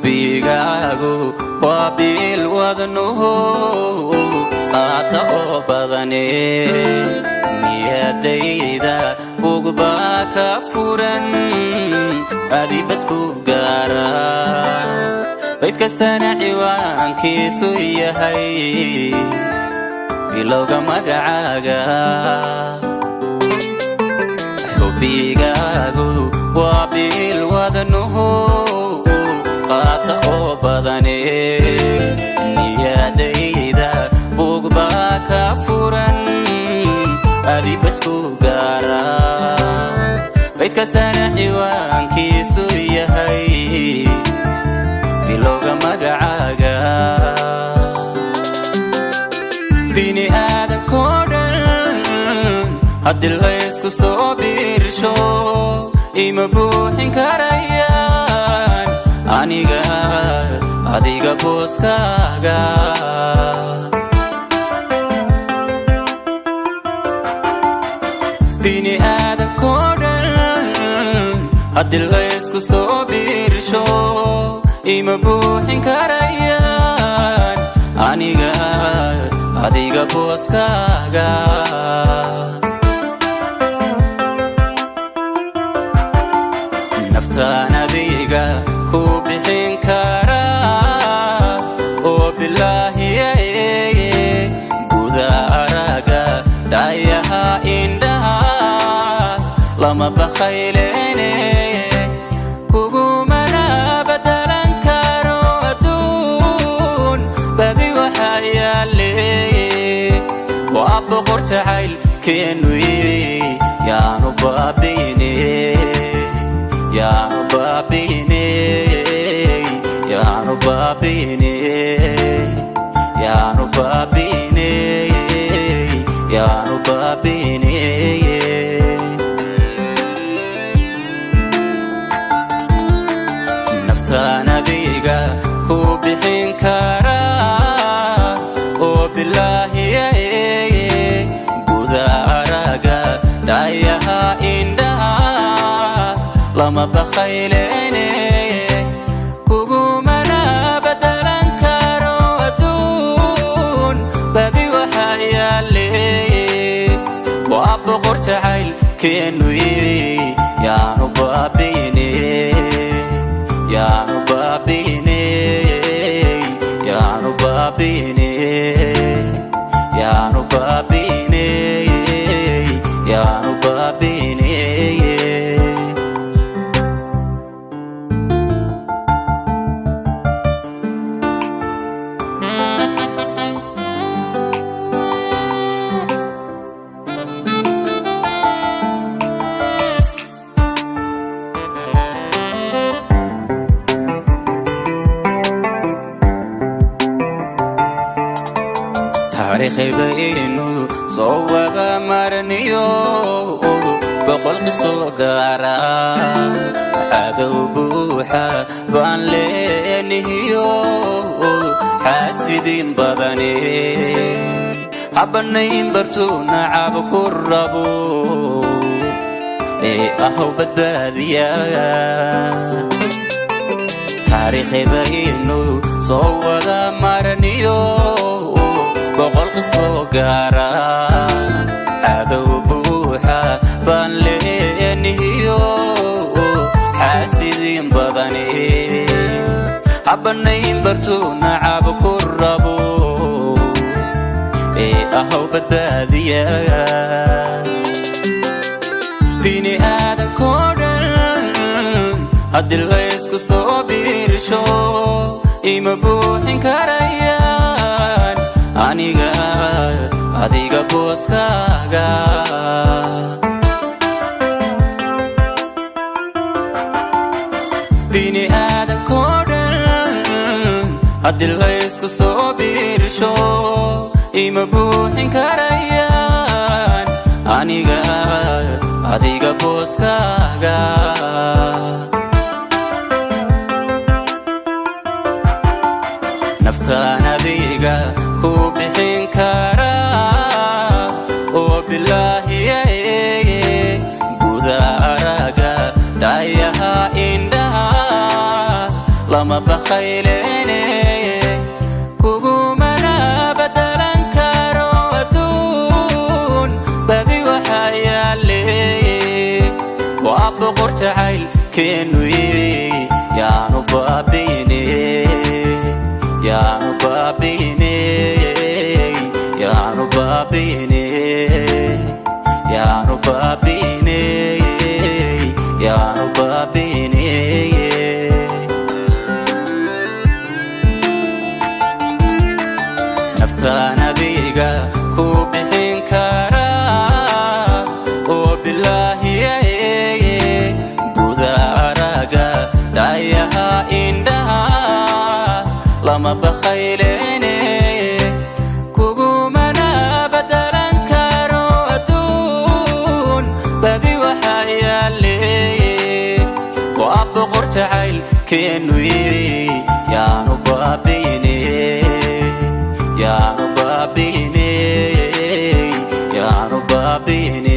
Xubbigaagu waa bil wadnuhu qaata oo badane, niyadayda bugbaa ka furan adibas ku gaara, bayd kastana ciwaankiisu yahay bilowga magacaaga. Xubbigaagu waa bil wadnuhu qaata oo badane, niyadayda bugbaa ka furan adibas ku gaara, bayd kastana ciwaankiisu yahay bilowga magacaaga. Bini aadankoo dhan haddii laysku soo biirsho ima buuxin karayaan aniga adiga booskaaga. Bini aadankoo dhan haddii laysku soo biirsho ima buuxin karayaan aniga adiga booskaaga. Naftaan adiga ku bixin karaa oo bilaahiye, guda araga dhayaha indhaha lama bakhaylene, kugumana badalan karo adduun badi waxaa yaale. Waa boqor jacayl keenu yaanu baabiine, yaanu baabiine, yaanu baabiine, yaanu baabiine, yaanu baabiine. Naftaan adiga ku bixin karaa oo bilaahiye, guda araga dhayaha indhaha lama bakhaylene, kugumana badalan karo adduun badi waxaa yaale. Waa boqor jacayl keenu yaanu baabiine, yaanu baabiine, yaanu baabiine, yaanu baabiine, yaanu baabiine. Taariikhbaynu soo wada marniyo boqol qiso gaara, cadow buuxa baan leenihiyo xaasidin badane, habanayn bartuu nacab ku rabo ee ahow badbaadiya. Taariikhbaynu soo wada marniyo boqol qiso gaara, cadow buuxa baan leenihiyo xaasidin badane, habanayn bartuu nacab ku rabo ee ahow badbaadiya. Bini aadankoo dhan haddii laysku soo biirsho ima buuxin karayaan aniga adiga booskaaga. Bini aadankoo dhan haddii laysku soo biirsho ima buuxin karayaan aniga adiga booskaaga. Naftaan adiga ku bixin karaa oo bilaahiye, guda araga dhayaha indhaha lama Lama bakhaylene, kugumana badalan karo adduun badi waxaa yaale. Waa boqor jacayl keenu, yaanu baabi'ine, yaanu baabi'ine, yaanu baabi'ine, yaanu baabi'ine, yaanu baabi'ine. Naftaan adiga ku bixin karaa oo bilaahiye, guda araga dhayaha indhaha lama bakhaylene, kugumana badalan karo adduun badi waxaa yaale. Waa boqor jacayl keenu, yaanu baabi'ine, yaanu baabi'ine, yaanu baabi'ine.